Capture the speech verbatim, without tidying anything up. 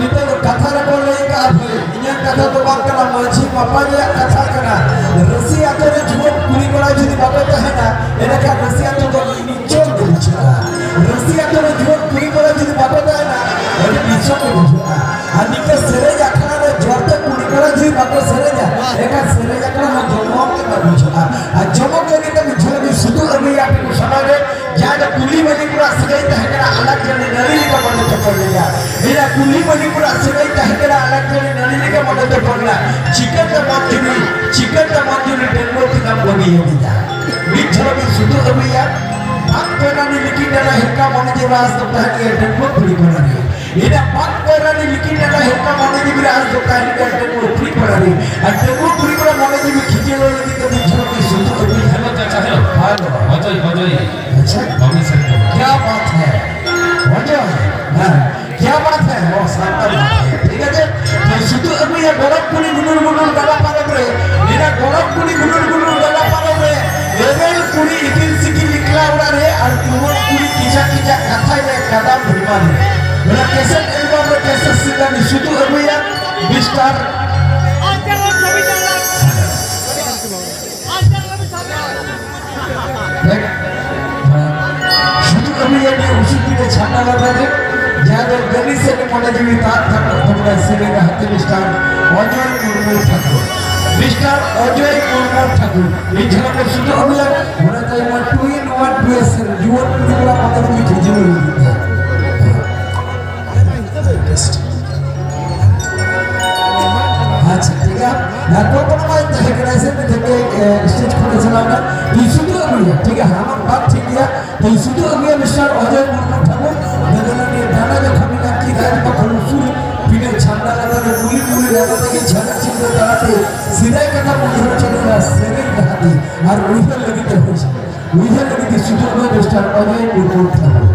ᱱᱤᱛᱚᱜ ᱫᱚ ᱠᱟᱛᱷᱟ ᱨᱮᱠᱚ ᱞᱟᱹᱭ ᱠᱟᱜᱼᱟ, ᱵᱷᱟᱹᱭ, ᱤᱧᱟᱹᱜ ᱠᱟᱛᱷᱟ ᱫᱚ ᱵᱟᱝ ᱠᱟᱱᱟ, ᱢᱟᱹᱡᱷᱤ ᱢᱟᱯᱟᱡᱤᱭᱟᱜ ᱠᱟᱛᱷᱟ ᱠᱟᱱᱟ᱾ ᱨᱟᱹᱥᱤ ᱟᱛᱳ ᱨᱮ ᱡᱩᱣᱟᱹᱱ ᱠᱩᱲᱤ ᱠᱚᱲᱟ ᱡᱩᱫᱤ ᱵᱟᱠᱚ ᱛᱟᱦᱮᱱᱟ, ᱮᱸᱰᱮᱠᱷᱟᱱ ᱨᱟᱹᱥᱤ ᱟᱛᱳ ᱫᱚ ᱱᱤᱪᱚᱞ ᱜᱮ ᱵᱩᱡᱷᱟᱹᱜᱼᱟ᱾ ᱨᱟᱹᱥᱤ ᱟᱛᱳ ᱨᱮ ᱡᱩᱣᱟᱹᱱ ᱠᱩᱲᱤ ᱠᱚᱲᱟ ᱡᱩᱫᱤ ᱵᱟᱠᱚ ᱛᱟᱦᱮᱱᱟ, ᱟᱹᱰᱤ ᱱᱤᱪᱚᱞ ᱜᱮ ᱵᱩᱡᱷᱟᱹᱜᱼᱟ᱾ ᱟᱨ ᱱᱤᱝᱠᱟᱹ ᱥᱮᱨᱮᱧ ᱟᱠᱷᱲᱟ ᱨᱮ ᱡᱚᱨᱛᱮ ᱠᱩᱲᱤ ᱠᱚᱲᱟ ᱡᱩᱫᱤ ᱵᱟᱠᱚ ᱥᱮᱨᱮᱧᱟ, ᱮᱱᱠᱷᱟᱱ ᱥᱮᱨᱮᱧ ᱟᱠᱷᱲᱟ ᱦᱚᱸ ᱡᱚᱢᱚᱠ ᱜᱮ ᱵᱟᱝ ᱵᱩᱡᱷᱟᱹᱜᱼᱟ᱾ ᱟᱨ ᱡᱚᱢᱚᱠ ᱞᱟᱹᱜᱤᱫ ᱛᱮ ᱢᱤᱫ ᱡᱷᱟᱹᱞ ᱜᱮ ᱥᱩᱫᱷᱩ ᱟᱹᱜᱩᱭᱟ ᱟᱯᱮ ᱠᱚ ᱥᱟᱢᱟᱝ ᱨᱮ᱾ ᱡᱟᱦᱟᱸ ᱫᱚ ᱠᱩᱞᱤ ᱢᱟᱹᱡᱷᱤ ᱠᱚᱲᱟ ᱥᱟᱹᱜᱟᱹᱭ ᱛᱟᱦᱮᱸ ᱠᱟᱱᱟ, ᱟᱞᱟᱜᱽ ᱡᱟᱹᱱᱤ ᱱᱟᱹᱲᱤ ᱞᱮᱠᱟ ᱢᱚᱱᱮ ᱛᱮᱠᱚ ᱞᱟᱹᱭᱟ᱾ ᱤᱧᱟᱹᱜ ᱠᱩᱞᱤ ᱢᱟᱹᱡᱷᱤ ᱠᱚᱲᱟ ᱥᱟᱹᱜᱟᱹᱭ ᱛᱟᱦᱮᱸ ᱠᱟᱱᱟ, ᱟᱞᱟᱜᱽ ᱡᱟᱹᱱᱤ ᱱᱟᱹᱲᱤ ᱞᱮᱠᱟ ᱢᱚᱱᱮ ᱛᱮᱠᱚ ᱞᱟᱹᱭᱟ᱾ ᱪᱤᱠᱟᱹᱛᱮ ᱢᱚᱧᱡᱩᱨᱤ, ᱪᱤᱠᱟᱹᱛᱮ ᱢᱚᱧᱡᱩᱨᱤ ᱰᱟᱺᱜᱩᱣᱟᱹ ᱠᱷᱚᱱᱟᱜ ᱵᱟᱹᱜᱤᱭᱟᱹᱧᱟ? ᱢᱤᱫ ᱡᱷᱚᱞᱚᱠ ᱤᱧ ᱥᱩᱫᱷᱩ ᱟᱹᱜᱩᱭᱟ, ᱵᱟᱝ ᱯᱮᱨᱟᱱᱤ ᱞᱤᱠᱤ ᱰᱟᱸᱰᱟ ᱦᱮᱞᱠᱟ ᱢᱚᱱᱮ ᱡᱮ ᱨᱟᱥ ᱫᱚ ᱛᱟᱦᱮᱸ ᱜᱮᱭᱟ ᱰᱟᱺᱜᱩᱣᱟᱹ ᱠᱩᱲᱤ ᱠᱚᱲᱟ ᱨᱮ᱾ ᱤᱧᱟᱹᱜ ᱵᱟᱝ ᱯᱮᱨᱟᱱᱤ ᱞᱤᱠᱤ ᱰᱟᱸᱰᱟ ᱦᱮᱞᱠᱟ ᱢᱚᱱᱮ ᱡᱤᱣᱤ ᱨᱟᱥ ᱫᱚ ᱛᱟᱦᱮᱸ ᱜᱮᱭᱟ ᱰᱟᱺᱜᱩᱣᱟᱹ ᱠᱩᱲᱤ ᱠᱚᱲᱟ ᱨᱮ᱾ ᱟᱨ ᱰᱟᱺᱜᱩᱣᱟᱹ ᱠᱩᱲᱤ ᱠᱚᱲᱟ ᱢᱚᱱᱮ ᱡᱤᱣᱤ ᱠᱷᱤᱡᱟᱹᱣ ᱞᱟᱹᱜᱤᱫ ᱛᱮ ᱢᱤᱫ ᱡᱷᱚᱞᱚᱠ ᱤᱧ ᱥᱩᱫᱷᱩ ᱟᱹᱜᱩᱭᱟ᱾ ᱦᱮᱞᱳ ᱪᱟᱪᱟ, ᱦᱮᱞᱳ᱾ ᱦᱮᱞᱳ᱾ ᱚᱡᱚᱭ, ᱚᱡᱚᱭ᱾ ᱟᱪᱪᱷᱟ᱾ ᱵᱟᱢᱤ ᱥᱮᱱ ᱠᱟᱱᱟ᱾ ᱠᱭᱟ ᱵᱟᱛ ᱦᱟᱭ? ᱚᱡᱚᱭ᱾ ᱦᱮᱸ᱾ ᱠᱭᱟ ᱵᱟᱛ ᱦᱟᱭ? ᱚ, ᱥᱟᱱᱛᱟᱲ ᱵᱟᱛ ᱦᱟᱭ᱾ ᱴᱷᱤᱠ ᱟᱪᱷᱮ? ᱛᱚ ᱥᱩᱫᱷᱩ ᱟᱹᱜᱩᱭᱟ ᱜᱚᱨᱚᱵ ᱠᱩᱲᱤ ᱜᱩᱱᱩᱨ ᱜᱩᱱᱩᱨ ᱜᱟᱰᱟ ᱯᱟᱨᱚᱢ ᱨᱮ᱾ ᱤᱱᱟ ᱜᱚᱨᱚᱵ ᱠᱩᱲᱤ ᱜᱩᱱᱩᱨ ᱜᱩᱱᱩᱨ ᱜᱟᱰᱟ ᱯᱟᱨᱚᱢ ᱨᱮ᱾ ᱮᱵᱮᱞ ᱠᱩᱲᱤ ᱤᱯᱤᱞ ᱥᱤᱠᱤᱞ ᱮᱠᱞᱟ ᱚᱲᱟᱜ ᱨᱮ ᱟᱨ ᱠᱩᱢᱟᱹᱝ ᱠᱩᱲᱤ ᱠᱤᱪᱟ ᱠᱤᱪᱟ ᱠᱟᱛᱷᱟᱭ ᱨᱮ ᱠᱟᱫᱟᱢ ᱵᱤᱢᱟᱱ ᱨᱮ᱾ ᱚᱱᱟ ᱠᱮᱥᱮᱴ ᱮᱞᱵᱟᱢ ᱨᱮ ᱠᱮᱥᱮᱴ ᱥᱤᱫᱷᱟᱹ ᱥᱩᱫᱷᱩ ᱟᱹᱜᱩᱭᱟ ᱢᱤᱥᱴᱟᱨ ᱥᱩᱫᱷᱩ ᱟᱹᱜᱩᱭᱟ ᱱᱤᱭᱟᱹ ᱩᱥᱩᱞ ᱯᱤᱴᱷᱟᱹ ᱪᱷᱟᱛᱟ ᱞᱟᱛᱟᱨ ᱨᱮ, ᱡᱟᱦᱟᱸ ᱫᱚ ᱜᱟᱹᱞᱤ ᱥᱮᱫ ᱢᱚᱱᱮ ᱡᱤᱣᱤ ᱛᱟᱨ ᱛᱟᱨ ᱛᱟᱵᱚᱱᱟᱭ ᱥᱮᱨᱮᱧ ᱦᱟᱛᱮ ᱢᱤᱥᱴᱟᱨ ᱚᱡᱚᱭ ᱢᱩᱨᱢᱩ ᱴᱷᱟᱹᱠᱩᱨ᱾ ᱢᱤᱥᱴᱟᱨ ᱚᱡᱚᱭ ᱢᱩᱨᱢᱩ ᱴᱷᱟᱹᱠᱩᱨ᱾ ᱢᱤᱫ ᱡᱷᱟᱲ ᱠᱚ ᱥᱩᱫᱷᱩ ᱟᱹᱜᱩᱭᱟ, ᱚᱱᱟ ᱛᱟᱭᱚᱢ ᱢᱟ ᱴᱩᱭᱤᱱ ᱚᱣᱟᱱ ᱴᱩᱭᱮ ᱥᱮᱨᱮᱧ, ᱡᱩᱣᱟᱹᱱ ᱠᱩᱲᱤ ᱠᱚᱲᱟ ᱢᱚᱫᱽᱫᱷᱮ ᱨᱮ ᱢᱤᱫ ᱡᱷᱤᱡᱤ ᱞᱟᱹᱜᱤᱫ ᱛᱮ᱾ ᱟᱪᱪᱷᱟ, ᱴᱷᱤᱠ ᱜᱮᱭᱟ᱾ ᱟᱨ ᱠᱚᱞᱯᱚᱱᱟ ᱢᱟ ᱛᱟᱦᱮᱸ ᱠᱟᱱᱟᱭ ᱥᱮ, ᱢᱤᱫ ᱴᱷᱮᱱ ᱜᱮ, ᱮ, ᱥᱴᱮᱡ ᱠᱷᱚᱱᱮ ᱪᱟᱞᱟᱣ ᱮᱱᱟ᱾ ᱛᱤᱥ ᱥᱩᱫᱷᱩ ᱟᱹᱜᱩᱭᱟ, ᱴᱷᱤᱠ ᱜᱮᱭᱟ, ᱦᱟᱢᱟᱞ ᱵᱟᱝ ᱴᱷᱤᱠ ᱜᱮᱭᱟ᱾ ᱛᱤᱥ ᱥᱩᱫᱷᱩ ᱟᱹᱜᱩᱭᱟ ᱢᱤᱥᱴᱟᱨ ᱚᱡᱚᱭ ᱢᱩᱨᱢᱩ ᱴᱷᱟᱹᱠᱩᱨ, ᱡᱚᱡᱚᱱᱟᱱᱤ ᱰᱟᱸᱰᱟ ᱡᱚᱠᱷᱟ ᱢᱮᱱᱟᱜ ᱠᱤ ᱨᱟᱡᱽ ᱵᱟᱠᱷᱳᱞ ᱩᱥᱩᱞ ᱯᱤᱸᱰᱟᱹ ᱪᱷᱟᱢᱰᱟ ᱞᱟᱛᱟᱨ ᱨᱮ ᱢᱩᱞᱤ ᱢᱩᱞᱤ ᱨᱮ ᱟᱞᱚ ᱛᱮᱜᱮ ᱡᱷᱟᱹᱞ ᱪᱤᱱᱛᱟᱹ ᱛᱟᱞᱟᱛᱮ ᱥᱮᱫᱟᱭ ᱠᱟᱛᱷᱟ ᱢᱩᱫᱷᱟᱹ ᱪᱮᱫ ᱞᱮᱠᱟ ᱥᱮᱨᱮᱧ ᱰᱟᱦᱟᱨ ᱛᱮ ᱟᱨ ᱩᱭᱦᱟᱹᱨ ᱞᱟᱹᱜᱤᱫ ᱛᱮ ᱦᱩᱭ ᱥᱮ᱾ ᱩᱭᱦᱟᱹᱨ ᱞᱟᱹᱜᱤᱫ ᱛᱮ ᱥᱩᱫᱷᱩ ᱟᱹᱜᱩᱭᱟ ᱢᱤᱥᱴᱟᱨ ᱚᱡᱚᱭ ᱢᱩᱨᱢᱩ ᱴᱷᱟᱹᱠᱩᱨ᱾